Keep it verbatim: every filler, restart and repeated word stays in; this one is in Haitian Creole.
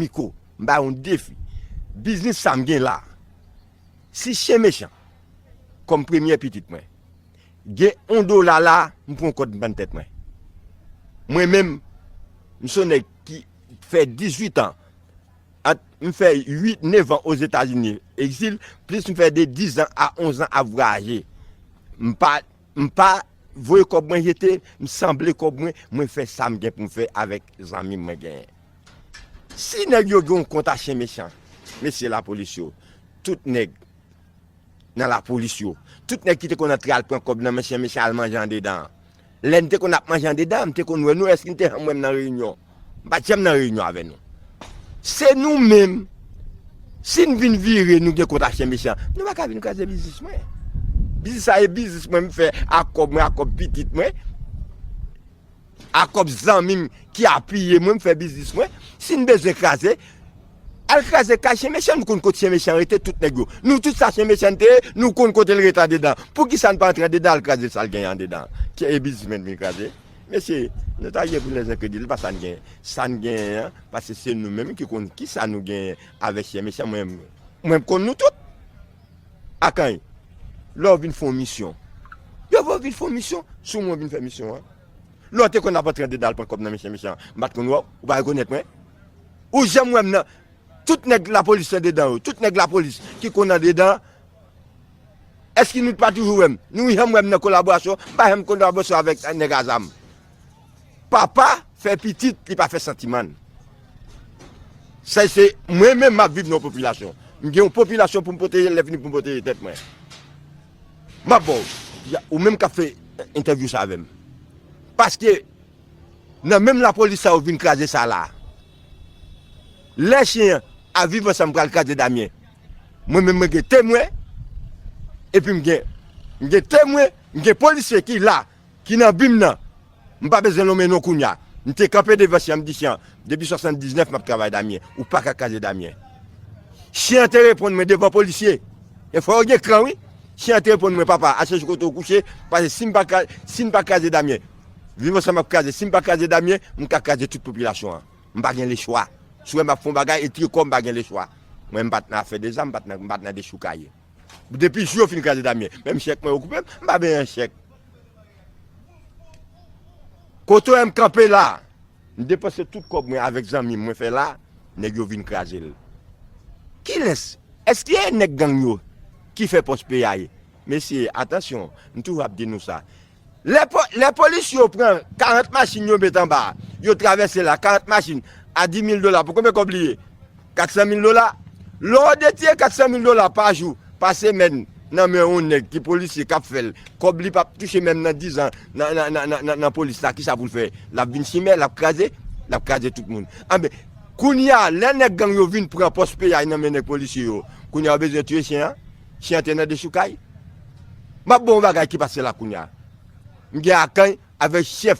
Miko, m ba yon defi. Biznis sa m gen la. Si Chen Mechan, kòm premye pitit mwen, gen yon dola la, m pran kòd m ban tèt mwen. Mwen menm, m se yon nèg ki fè dizuit an, ant m fè uit, nèf an Ozetazini, egzil, plis m fè de diz an a onz an ap vwayaje. M pa, m pa voye kòb mwen jete, m sanble kòb mwen, mwen fè sa m gen pou m fè avèk zanmi mwen genyen. Si nèg yo gen yon kont a Chen Mechan, mesye lapolis yo, tout nèg nan lapolis yo, tout nèg ki te konn antre al pran kòb nan men Chen Mechan al manje andedan an. Lè n te konn ap manje andedan an, m te konn wè nou, èske n te janm wè m nan reyinyon? M pa t janm nan reyinyon avè nou. Se nou menm, si n vin vire, nou gen kont a Chen Mechan, nou pa ka vin kraze biznis mwen. Biznis sa e biznis mwen m fè ak kòb mwen, ak kòb pitit mwen, ak kòb zanmi m ki apiye mwen, m fè biznis mwen. Si n bezwen kraze, al kraze kay Chen Mechan, nou konn kot Chen Mechan rete, tout nèg yo. Nou tout sa Chen Mechan te ye, nou konn kote l rete andedan. Poukisa n pa antre andedan, al kraze sa l genyen andedan? Ki e biznis mwen vin kraze? Mesye, nou ta ye pou lèzenkredil, pa sa n genyen. Sa n genyen an, paske se nou menm ki konn kisa nou genyen avèk Chen Mechan, mwen, mwen m konn nou tout. Akany, lè w vin fè yon misyon, yo voye w vin fè yon misyon, sou mwen w vin fè misyon an. Lè w te konn ap antre andedan al pran kòb nan men Chen Mechan, m pa t konn wè w, ou pa rekonèt mwen. Ou janm wè m nan, tout nèg lapolis andedan yo, tout nèg lapolis ki konn andedan, èske nou pa toujou wè m? Nou janm wè m nan kolaborasyon, m pa janm kolaborasyon avèk nèg a zam. Papa fè pitit, li pa fè santiman. Sa se mwen menm m ap viv nan yon popilasyon. M gen yon popilasyon pou m pwoteje, lè fini pou m pwoteje tèt mwen. M ap ba w, ou menm k ap fè entèvyou sa avè m. Paske nan menm lapolis sa yo vin kraze sa la. Lè chen an ap viv ansanm pral kraze Damyen. Mwen menm mwen gen temwen, epi m gen, m gen temwen, m gen polisye ki la, ki nan bim nan. M pa bezwen nonmen non kounya. M te kanpe devan chen an, m di chen an, depi swasanndiznèf m ap travay Damyen, ou pa ka kraze Damyen. Chen an te reponn mwen devan polisye. E fò yo gen kran wi. Chen an te reponn mwen, papa, al chèche kote w kouche, paske si m pa kra-, si n pa kraze Damyen, Viv Ansanm ap kraze, si m pa kraze Damyen, m ka kraze tout popilasyon an. M pa gen lechwa. Si w wè m ap fè yon bagay, e tire kò m, m pa gen lechwa. Mwen, m pa t nan afè de zam, m pa t nan, m pa t nan dechoukay. Depi jou yo fin kraze Damyen, menm chèk mwen yo koupe m, m pa benyen chèk. Kote w wè m kanpe la, m depanse tout kòb mwen avèk zanmi m, mwen fè la, nèg yo vin kraze l. Kilès? Èske e nèg gang yo ki fè pòs peyi a ye? Mesye, atansyon, m toujou ap di nou sa. Lè po-, lè polisye yo pran karant machin yo met anba, yo travèse la, karant machin a di mil dola, pou konbyen kòb li ye? Katsan mil dola. Lè w detire katsan mil dola pa jou, pa semèn, nan men yon nèg ki polisye k ap fè l, kòb li p ap touche menm nan diz an nan, nan, nan, nan, nan, nan polis la, kisa pou l fè? L ap vin chimè, l ap kraze, l ap kraze tout moun. Anben, kounye a, lè nèg gang yo vin pran pòs peyi a nan men nèg polisye yo, kounye a yo bezwen tiye chen an? Chen an te nan dechoukay? M ap ba w yon bagay ki pase la kounye a. M gen Akany avèk chèf